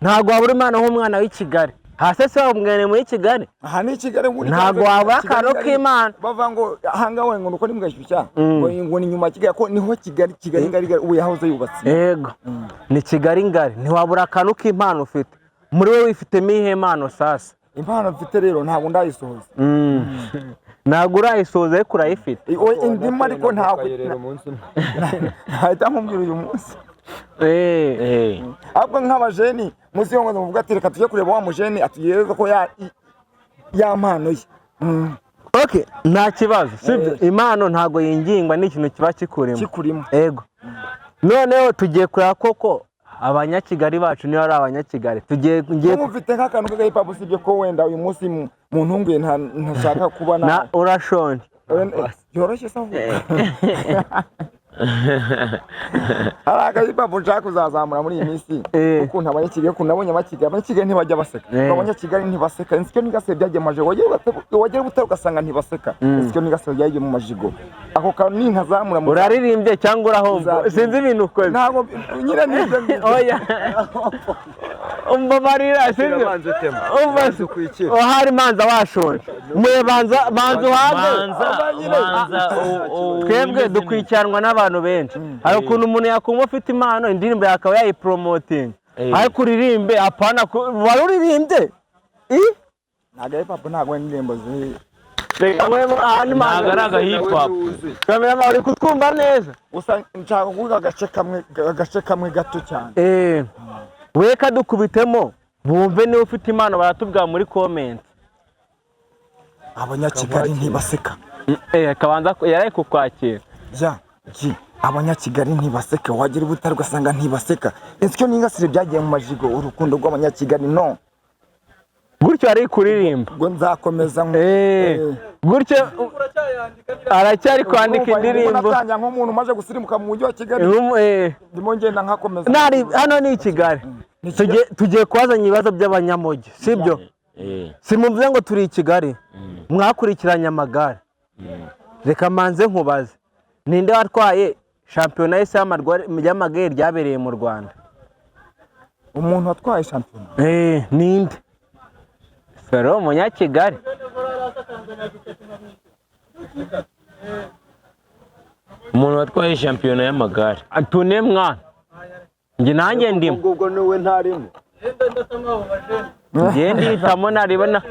ntabwo wabura impano nk'umwana w'i Kigali. Hasi se wamwene muri Kigali? Aha ni Kigali muri ntabwo wabura akantu k'Imana. Bavuga ngo ahanga we ngo nuko ni mu Gashyushya, ngo ni nyuma Kigali, ko niho Kigali, Kigali ngari ubu yahoze yubatse. Yego. Ni Kigali ngari, ntiwabura akantu k'impano ufite. Muri wowe wifitemo iyihe mpano sasa? Impano mfite rero ntabwo ndayisohoza. Ntabwo urayisohoza ariko urayifite. Indimo ariko ntabwo nahita nkubwira uyu munsi. Ahubwo nk'abajeni muzi yo ngo muvuga ati reka tujye kureba wa mujeni atugereze ko ya mpano ye. Okay, nta kibazo, sibyo? Impano ntabwo yingingwa, ni ikintu kiba kikurimo. Yego. Noneho tugiye kureba koko abanyakigali bacu niba ari abanyakigali. Tugiye ngiye mufite nk'akantu k'agahipa hop sibyo ko wenda uyu munsi mu ntunguye ntashaka kuba na urashonje. Byoroshye se ahubwo. Hari agahipa hop nshaka kuzazamura muri iyi minsi. Ukuntu abanyakigali, ukuntu nabonye abanyakigali ntibajya baseka. Abanyakigali ntibaseka. Insyo n'igase byagiye mu majigo. Wagera ubutare ugasanga ntibaseka. Insyo n'igase byagiye mu majigo. Ako kantu ni nkazamura mu uraririmbye cyangwa urahomba. Sinzi ibintu ukoze. Ntabwo nyine nibyo. Oya. Umbabarira sinzi. Ohari manza washonje. Muye banza banza uhaze. Twebwe dukwikiranwa n'abantu benshi. Hari ukuntu umuntu yakumva ufite impano indirimbo yakaba yayipromoting. Ariko uririmbe apana wari uririmbye. Ntabwo hip hop, ntabwo indirimbo ziri. Ntabwo ari aga hip hop. Cameraman, uri kutwumva neza? Gusa nshaka kuvuga agace kamwe gato cyane. We kadukubitemo bumve, niba ufite impano baratubwira muri comment. Abanyakigali ntibaseka. Kabanza yari kukwakira. Ya ji, abanyakigali ntibaseka, wagera i Butare ugasanga ntibaseka, insyo n'ingasire byagiye mu majigo, urukundo rw'abanyakigali no Gutyo ari kuririmba. Ubwo nzakomeza Gutyo aracyari kwandika indirimbo. Natangira nk'umuntu umaze gusirimuka mu mujyi wa Kigali, ndimo ngenda nkakomeza. Hano ni i Kigali. Tugiye kubazanya ibibazo by'abanyamujyi, sibyo? Simumvuze ngo turi i Kigali, mwakurikiranye amagare. Reka manze nkubaze, ninde watwaye shampiyona y'isi y'amagare ryabereye mu Rwanda? Umuntu watwaye shampiyona? Ninde sero umunyakigali? Umuntu watwaye shampiyona y'amagare? Tune mwana, njye nanjye ndimo. Ubwo niwe ntarimo. Njye ndihitamo, naribona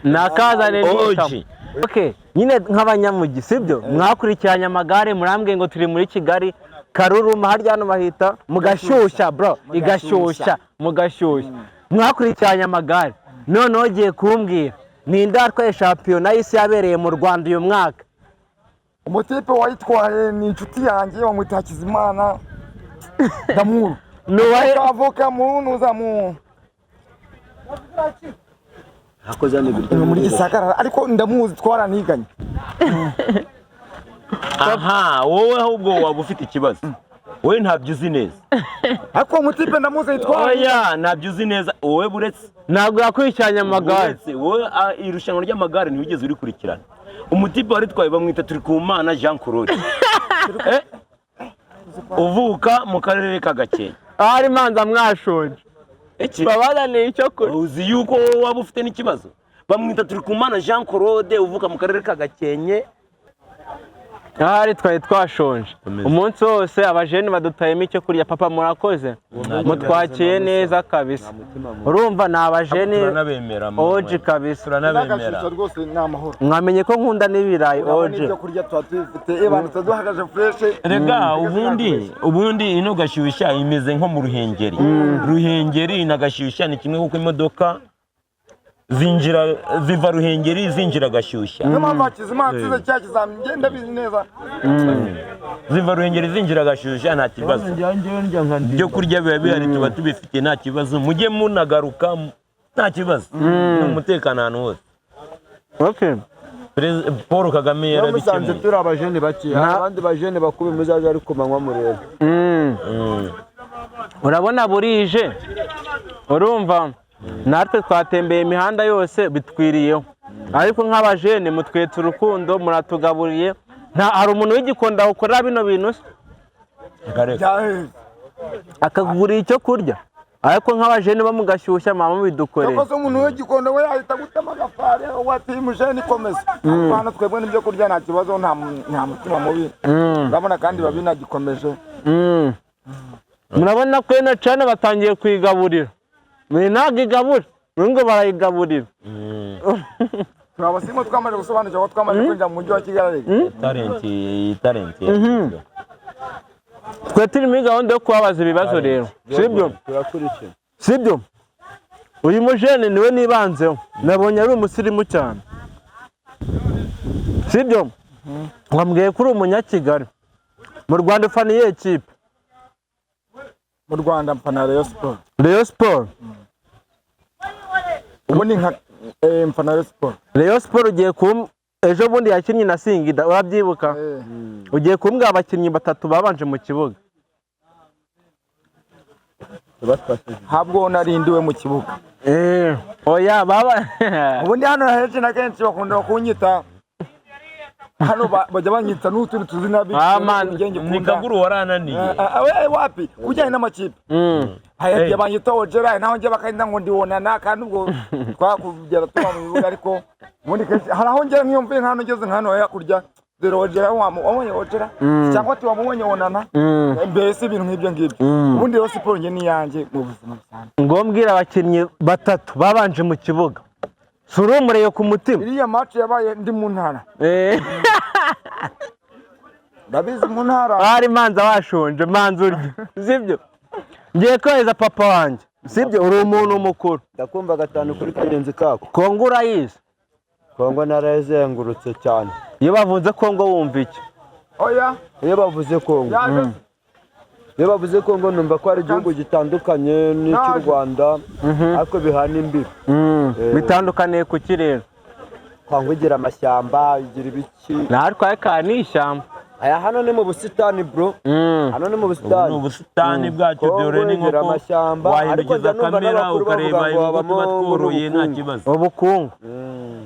nakazane ndihitamo. Oji. Okay, nyine nk'abanyamujyi, sibyo? Mwakurikiranye amagare, murambwiye ngo turi muri Kigali, Karuruma, harya hano bahita mu Gashyushya, bro, igashyushya, mu Gashyushya. Mwakurikiranye amagare, noneho ugiye kumbwira ninde watwaye shampiyona y'isi yabereye mu Rwanda uyu mwaka? Umutipe wayitwaye ni inshuti yanjye, bamwita Hakizimana Damuru. Nuwahe? Avuka mu nuza mu Hakoze n'ibiryo. Muri Gisagara, ariko ndamuzi, twaraniganye. Aha wowe ahubwo waba ufite ikibazo, wowe ntabyo uzi neza. Ariko uwo mutipe ndamuzi, yitwa Oya, ntabyo uzi neza wowe, buretse. Ntabwo yakurikiranye amagare. Uretse wowe, irushanwa ry'amagare ntiwigeze urikurikirana. Umutipe waritwaye bamwita Turikumana Jean Claude, uvuka mu karere ka Gakenke. Ahari manza mwashonje. Iki? Babazaniye icyo kurya. Uzi yuko wowe waba ufite n'ikibazo? Bamwita Turikumana Jean Claude, uvuka mu karere ka Gakenke. Ahari twari twashonje. Komeza. Umunsi wose abajeni badutayemo icyo kurya. Papa, murakoze, mutwakiye neza kabisa. Urumva ni abajeni. Turanabemera. Oji kabisa. Turanabemera. N'agashyushya rwose ni amahoro. Mwamenye ko nkunda n'ibirayi. Urabona Oji. ibyo kurya tuba tubifite, abantu tuba duhagaze fresh. Rega ubundi ino Gashyushya imeze nko mu Ruhengeri. Ruhengeri na Gashyushya ni kimwe, kuko imodoka zinjira ziva Ruhengeri zinjira Gashyushya. Niyo mpamvu Hakizimana atsinze cya kizami, ngenda bizi neza. Ziva Ruhengeri zinjira Gashyushya, nta kibazo. Ibyo kurya biba bihari, tuba tubifite, nta kibazo. Mujye munagaruka, nta kibazo, ni umutekano ahantu hose. Paul Kagame Musanze yarabikemuye. turi abajene bake, hari abandi bajene bakuru, muzaze ari ku manywa murebe. Urabona burije, urumva natwe twatembeye imihanda yose bitwiriyeho, ariko nk'abajene mutwetse urukundo, muratugaburiye. Nta hari umuntu w'Igikondo ukorera bino bintu se? Reka. Akakugurira icyo kurya, ariko nk'abajene bo mu Gashyushya mama mubidukoreye. Yakoze umuntu w'Igikondo we yahita gutema agafari wati mujene ikomeza. Ariko hano twebwe n'ibyo kurya nta kibazo, nta mutima mubi. Urabona kandi biba binagikomeje. Murabona ko ino cana batangiye kuyigaburira, mwe ntabwo igabura, mwe ngo barayigaburira. Turi abasimu, twamaze gusobanukirwa ko twamaze kwinjira mu mujyi wa Kigali. Talenti, talenti. Twe turi muri gahunda yo kubabaza ibibazo rero, sibyo? Turakurikira. Sibyo? Uyu mujene niwe nibanzeho, nabonye ari umusirimu cyane, sibyo? Wambwiye ko uri umunyakigali. Mu Rwanda ufana iyihe kipe? Mu Rwanda mfana Rayon Sport. Rayon Sport. Ubu ni nka mfana Rayon Sport. Rayon Sport, ugiye kum ejo bundi yakinnye na Singida, urabyibuka? Ugiye kumbwira abakinnyi batatu babanje mu kibuga. Ntabwo narindiwe mu kibuga. Oya baba. Ubundi hano henshi na kenshi bakunda kunyita hano, bajya banyita n'utundi tuzina. Ah, man. Ni Kaguru warananiye. Wapi, ku bijyanye n'amakipe hari igihe banyita Ojera, naho njye bakanyita ngo ndi Onana, kandi ubwo twakugera tuba mu bibuga. Ariko ubundi kenshi hari aho ngera nk'iyo mvuye nk'hano, ngeze nk'hano hakurya, dore Ojera, wamubonye Ojera cyangwa ati wamubonye Onana. Mbese ibintu nk'ibyo ngibyo. Ubundi rero siporo njye ni iyanjye mu buzima busanzwe. Ngo mbwira abakinnyi batatu babanje mu kibuga. Surumureye ku mutima. Iriya match yabaye ndi mu ntara. Ndabizi mu ntara. Hari manza washonje, manza urya. Sibyo? Ngiye kohereza papa wanjye. Sibyo? Uri umuntu mukuru. Ndakumva gatanu kuri kagenzi kako. Kongo urayizi? Kongo narayizengurutse cyane. Iyo bavuze Kongo wumva iki? Oya. Iyo bavuze Kongo. Iyo bavuze Kongo numva ko ari igihugu gitandukanye n'icy'u Rwanda, ariko bihana imbibi. Bitandukaniye ku kirere. Kongo igira amashyamba, igira ibiki. Natwaye ka ni ishyamba. Aya hano ni mu busitani bro. Hano ni mu busitani. Ni ubusitani bwacu dore ni nkoko wahindukiza kamera ukareba inkoko tuba tworoye nta kibazo. Ubukungu.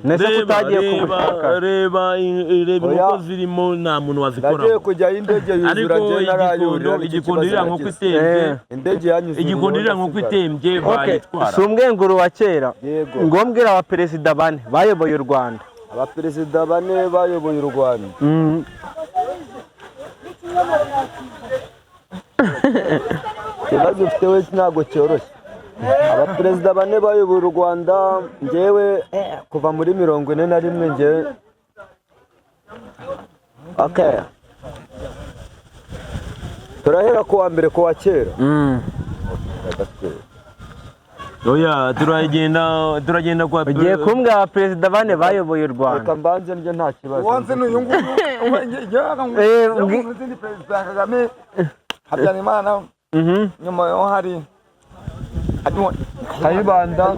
Nese kutagiye kubushaka. Reba inkoko zirimo nta muntu wazikora. Nagiye kujya indege yuzura nje narayurira. Igikondo iriya nkoko itembye. Indege yanyuze. Igikondo iriya nkoko itembye bayitwara. Si umwenguru wa kera. Ngombwira abaperezida bane bayoboye u Rwanda. Abaperezida bane bayoboye u Rwanda. Ikibazo ufite we ntabwo cyoroshye. Abaperezida bane bayoboye u Rwanda njyewe kuva muri 41 njyewe. Okay. Turahera ku wa mbere ku wa kera. Oya turagenda kwa ugiye kumbwira abaperezida bane bayoboye u Rwanda. Reka mbanze ndye nta kibazo. Wanze n'uyu nguyu ni Perezida Kagame, Habyarimana, nyuma yo hari Kayibanda,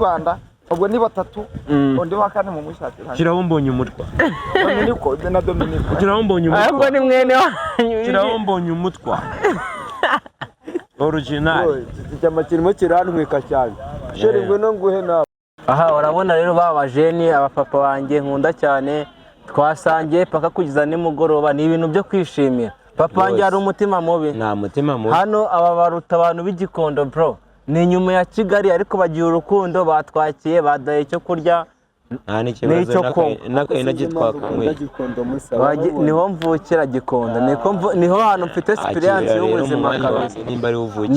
ubwo ni batatu, undi wa kane mu mushakira. Kiraho mbonye umutwa. Dominiko na Dominiko. Kiraho mbonye umutwa. Ahubwo ni mwene wanyu. Kiraho mbonye umutwa. Original. Iki cyama kirimo kirantwika cyane. Sheri ngwino nguhe nawe. Aha urabona rero babajeni abapapa banjye nkunda cyane twasangiye paka kugeza nimugoroba, ni ibintu byo kwishimira. Papa wanjye hari umutima mubi. Nta mutima mubi. Hano aba baruta abantu b'Igikondo bro. Ni nyuma ya Kigali ariko bagiye urukundo, batwakiye badaye icyo kurya. Nta n'ikibazo n'akayina gitwakamwe. Niho mvukira Gikondo, niho hantu mfite experience y'ubuzima kabisa. Nimba ari uvukira.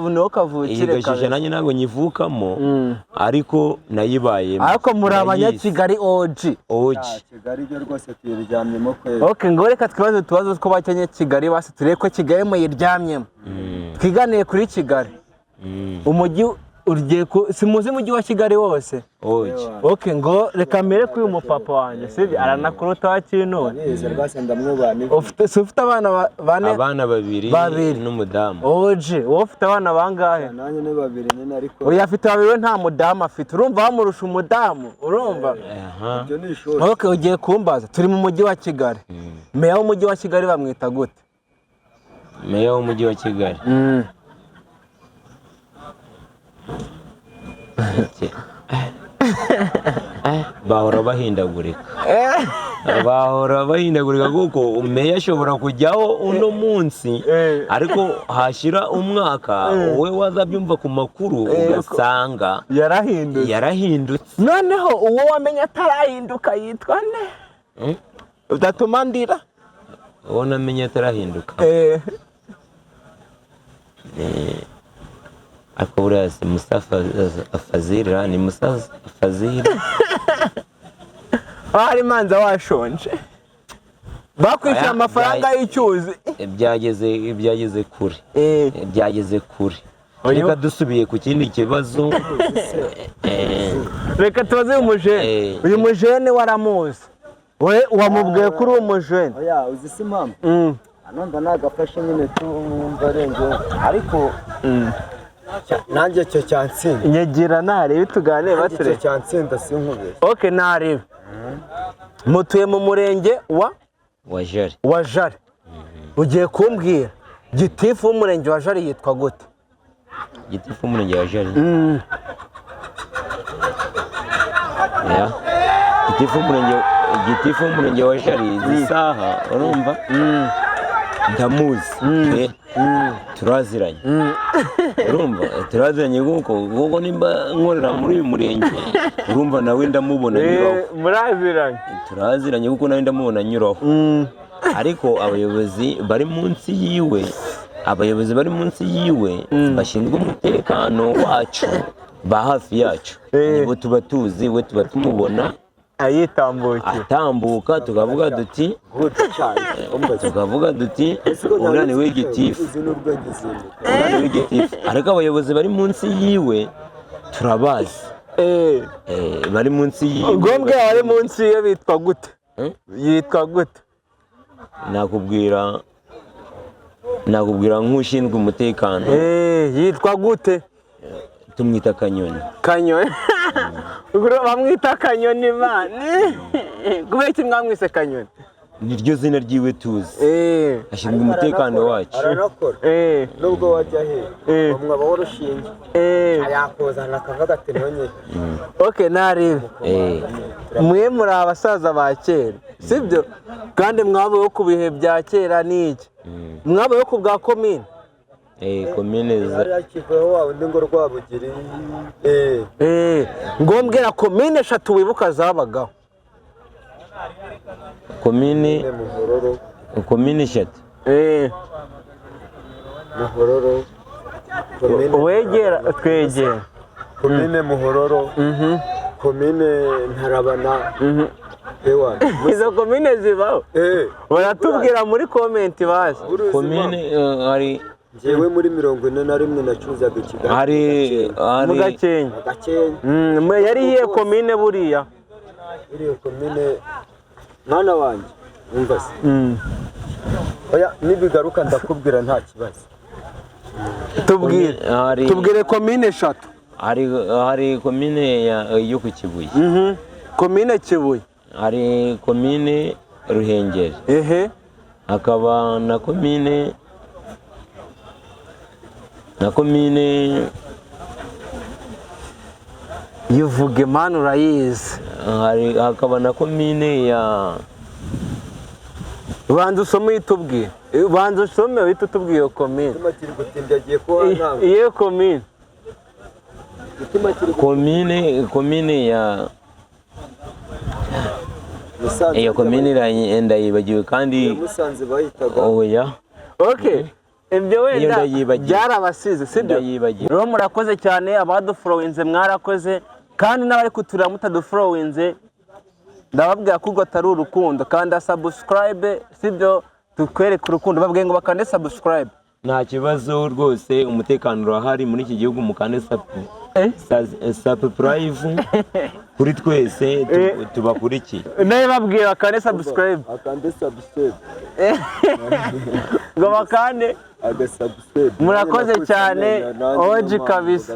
Niho kavukire kabisa. Iyi nanjye ntabwo nyivukamo ariko nayibayemo. Ariko muri abanyakigali OG. OG. Kigali byo rwose tuyiryamyemo kweli. Okay, ngo reka twibaze utubazo two bakenye Kigali basi turebe ko Kigali muyiryamyemo. Twiganiye kuri Kigali. Umujyi ugiye ku simuzi mujyi wa Kigali wose. Okay, ngo reka mbere kuri umupapa wanjye sibyo aranakuruta wa kintu. Neza rwose ndamwubana. Ufite abana bane? Abana babiri n'umudamu. OG, wowe ufite abana bangahe? Nanjye ni babiri nyine ariko. Oya afite babiri we nta mudamu afite. Urumva bamurusha umudamu, urumva? Ibyo ni ishuri. Okay, ugiye kumbaza turi mu mujyi wa Kigali. Meya w'umujyi wa Kigali bamwita gute? Meya w'umujyi wa Kigali. Bahora bahindagurika. Bahora bahindagurika kuko meya ashobora kujyaho uno munsi ariko hashira umwaka wowe wazabyumva ku makuru ugasanga yarahindutse. Noneho uwo wamenye atarahinduka yitwa nde? Udatuma ndira. Uwo namenye atarahinduka. Ariko buriya si Mustafa Fazil, ni Mustafa Fazil. Hari manza washonje. Bakwishyura amafaranga y'icyuzi. Byageze kure. Byageze kure. Reka dusubiye ku kindi kibazo. Reka tubaze umujene. Uyu mujene waramuzi. We wamubwiye kuri uwo mujene. Oya uzi si impamvu. Anumva nagafashe nyine tumva arenze ariko nanjye cyo cyansinda. Nyegira narebe tuganire bature. Cyo cyansinda sinkubeshye. Okay narebe. Mutuye mu murenge wa Jari. Wa Jari. Ugiye kumbwira gitifu w'umurenge wa Jari yitwa gute? Gitifu w'umurenge wa Jari. Ya. Gitifu w'umurenge wa Jari zisaha urumva? Ndamuzi. Turaziranye. Urumva turaziranye kuko nimba nkorera muri uyu murenge urumva nawe ndamubona nyuraho. Muraziranye. Turaziranye kuko nawe ndamubona nyuraho. Ariko abayobozi bari munsi yiwe Abayobozi bari munsi yiwe bashinzwe umutekano wacu ba hafi yacu, nibo tuba tuzi, we tuba tumubona ayitambukira, atambuka, tukavuga duti uriya ni we gitifu, uriya ni we gitifu. Ariko abayobozi bari munsi yiwe turabazi, bari munsi yiwe. Ngombwa bari munsi yiwe bitwa gute? Yitwa gute? Nakubwira nk'ushinzwe umutekano. Yitwa gute? Tumwita Kanyoni. Kanyoni. Bamwita Kanyoni man. Kubera iki mwamwise Kanyoni? Niryo zina ryiwe tuzi. Ashinzwe umutekano wacu. Aranakora. Nubwo wajya he umwaba w'urushinge ayakozana akavuga ati nonye. Okay, narebe. Mwe muri abasaza ba kera, sibyo? Kandi mwabayeho ku bihe bya kera n'iki? Mwabayeho ku bwa komine? Komine Ngombwira komine eshatu wibuka zabagaho. Komine komine eshatu. Muhororo. Wegera twegera. Komine Muhororo. Komine Ntarabana. Ewa. Izo komine zibaho. Baratubwira muri comment bazi. Komine hari Jewe muri 41 nacuzaga Kigali. Hari mu Gakenke. Gakenke. Yari iyihe komine buriya? Iriya komine mwana wanjye umva se. Oya nibigaruka ndakubwira nta kibazo. Tubwire. Tubwire komine eshatu. Hari komine yo ku Kibuye. Komine Kibuye. Hari komine Ruhengeri. Hakaba na komine yivuge manu urayizi. Hakaba na komine ya banza usome uyitubwiye. Banza usome uhite utubwiye iyo komine. Iyo komine. Komine ya iyo komine ndayibagiwe kandi Musanze bayitaga. Oya. Okay. Ibyo wenda byarabasize sibyo? Rero murakoze cyane abadufollowinze mwarakoze, kandi n'abari kuturira mutadufollowinze ndababwira ko atari urukundo. Kanda subscribe sibyo, tukwereke urukundo. Babwiye ngo bakande subscribe. Nta kibazo rwose, umutekano urahari muri iki gihugu. Mukande subscribe kuri twese tubakurikiye. Nawe babwiye bakande subscribe. Akande subscribe. Ngo bakande agasubscribe. Murakoze cyane oji kabisa.